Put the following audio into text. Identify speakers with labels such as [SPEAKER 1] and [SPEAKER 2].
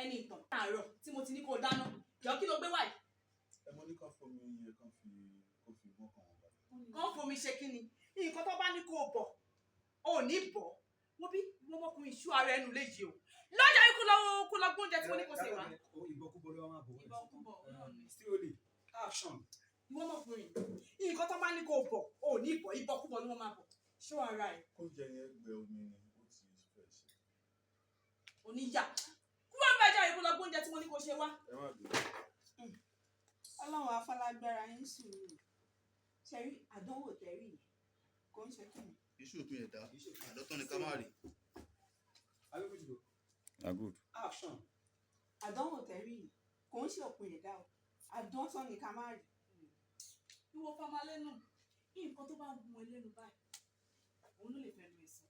[SPEAKER 1] Ẹni ìtàn àárọ̀ tí mo ti ní kó o dáná, jọ, kí ló gbé wáyìí?
[SPEAKER 2] Ẹ mọ ní kán fomi yẹn, kán fi kó fi mọ́kàn wọn balẹ̀.
[SPEAKER 1] Kàn fomi ṣe kí ni? Nǹkan tó bá ní kó o bọ̀, ò ní bọ̀. Wọ́n bí wọ́n mọ́kùnrin ìṣú ara ẹnu léyìí o lọ́jọ́ ikú lọ, kó lọ gbóúnjẹ tí mo ní kó ṣe wá.
[SPEAKER 3] Ìbọkúbọ ló máa bọ̀.
[SPEAKER 1] Ìbọkúbọ, náà ni.
[SPEAKER 3] Still rolling, action.
[SPEAKER 1] Ìwọ ọmọkùnrin, nǹkan tó bá ní kó o bọ̀, ò ní bọ̀. Ìbọkúbọ ló máa bọ̀. Ṣó ara ẹ̀.
[SPEAKER 2] Kóúnjẹ yẹn gbẹ omi ni ó ti fẹ́ ṣe.
[SPEAKER 1] Oníyà, kúrò ń bẹjọ ikú, lọ gbóúnjẹ tí mo ní kó ṣe wá.
[SPEAKER 2] Ẹ má bínú.
[SPEAKER 4] Ọlọ́run afọlágbára yín sùúrù. Ṣe rí àdánwò tẹ́rì yìí, kò ń ṣe kí ni.
[SPEAKER 5] Iṣu òpin ẹ̀dá, àdọ́tán ni ká má rí.
[SPEAKER 3] Are we good to go?
[SPEAKER 2] Na good.
[SPEAKER 3] Action.
[SPEAKER 4] Àdánwò tẹ́rì yìí kò ń ṣe òpin ẹ̀dá o, àdántán ni ká má rí.
[SPEAKER 1] Ìwọ fama lẹ́nu, nǹkan tó bá ń gun ẹ lẹ́nu báyìí, òun ló lè fẹnu ẹ̀ sọ.